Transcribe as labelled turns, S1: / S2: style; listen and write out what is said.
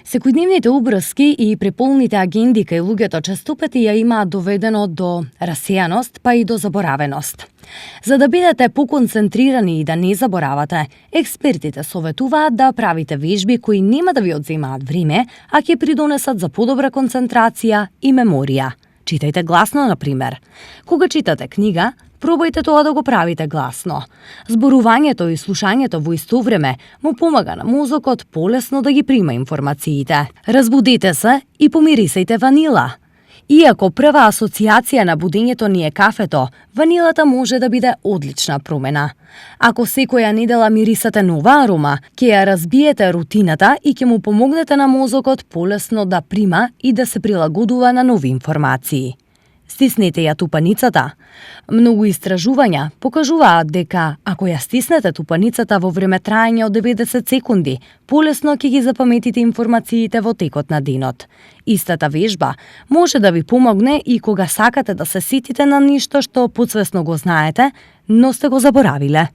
S1: Секојдневните убрски и преполните агенди кај луѓето честопати ја имаат доведено до расејаност, па и до заборавеност. За да бидете поконцентрирани и да не заборавате, експертите советуваат да правите вежби кои нема да ви одземаат време, а ќе придонесат за подобра концентрација и меморија. Читајте гласно, например. Кога читате книга, пробајте тоа да го правите гласно. Зборувањето и слушањето во исто време му помага на мозокот полесно да ги прима информациите. Разбудете се и помирисајте ванила. Иако прва асоциација на будењето ни е кафето, ванилата може да биде одлична промена. Ако секоја недела мирисате нова арома, ќе ја разбиете рутината и ќе му помогнете на мозокот полесно да прима и да се прилагодува на нови информации. Стиснете ја тупаницата. Многу истражувања покажуваат дека ако ја стиснете тупаницата во време траење од 90 секунди, полесно ќе ги запаметите информациите во текот на денот. Истата вежба може да ви помогне и кога сакате да се сетите на ништо што потсвесно го знаете, но сте го заборавиле.